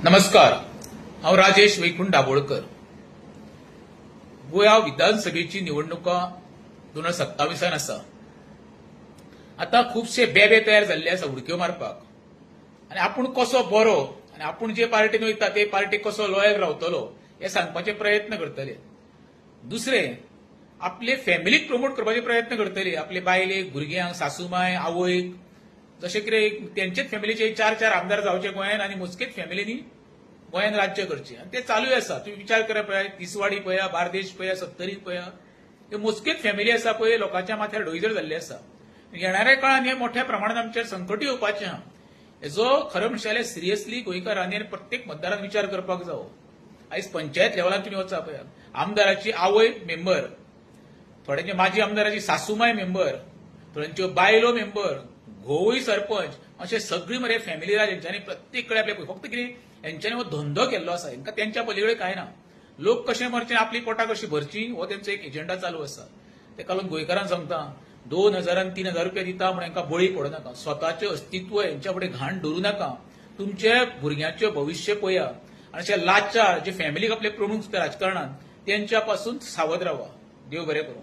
नमस्कार, हांव राजेश वैकुंठ दाभोळकर. गोंया विधानसभेची निवडणुका 2027 आसा. आतां खुबशे बेबे तयार जाल्ले आसा उडक्यो मारपाक, आनी आपूण कसो बरो आनी आपूण जे पार्टीन वयता ते पार्टीक कसो लॉयल रावतलो हे सांगपाचे प्रयत्न करतले. दुसरें, आपले फॅमिलीक प्रमोट करपाचे प्रयत्न करतले, आपले बायलेक, भुरग्यांक, सासूमाय, आवयक, जशें कितें तेंचेच फॅमिलीचे 4-4 आमदार जावचे गोंयान आनी मोजकेच फॅमिलींनी गोंयान राज्य करचें, आनी तें चालूय आसा. तुमी विचार करा, पळया तिसवाडी पळया, बार्देश पळया, सत्तरी पळया, ह्यो मोजकेच फॅमिली आसा पळय लोकांच्या माथ्यार डोईजर जाल्ले आसा. येणाऱ्या काळान हे मोठ्या प्रमाणात आमचेर संकट येवपाचें आहा. हेजो खरें म्हणशें जाल्यार सिरियसली गोंयकारांनी आनी प्रत्येक मतदारान विचार करपाक जावो. आयज पंचायत लेवलान तुमी वचा पळया, आमदाराची आवय मेंबर, थोड्यांचे माजी आमदाराची सासूमाय मेंबर, थोड्यांच्यो बायलो मेंबर, घोवूय सरपंच, अशे सगळी मरे फॅमिली राज हेंच्यांनी प्रत्येक कडेन आपले फक्त कितें हेंच्यांनी हो धंदो केल्लो आसा. हेंकां तेंच्या पलीकडे कांय ना. लोक कशे मरचे, आपली पोटां कशी भरची हो तेंचो एक एजेंडा चालू आसा. तेका लागून गोंयकारांक सांगता, 2000 आनी 3000 रुपया दिता म्हूण हेंकां बळी पडूं नाका. स्वताचें अस्तित्व हेंच्या फुडें घाण दवरूं नाका. तुमचे भुरग्यांचें भविश्य पळया आनी अशे लाचार जे फॅमिलीक आपले प्रमूख राजकारणान तेंच्या पासून सावध रावा. देव बरें करूं.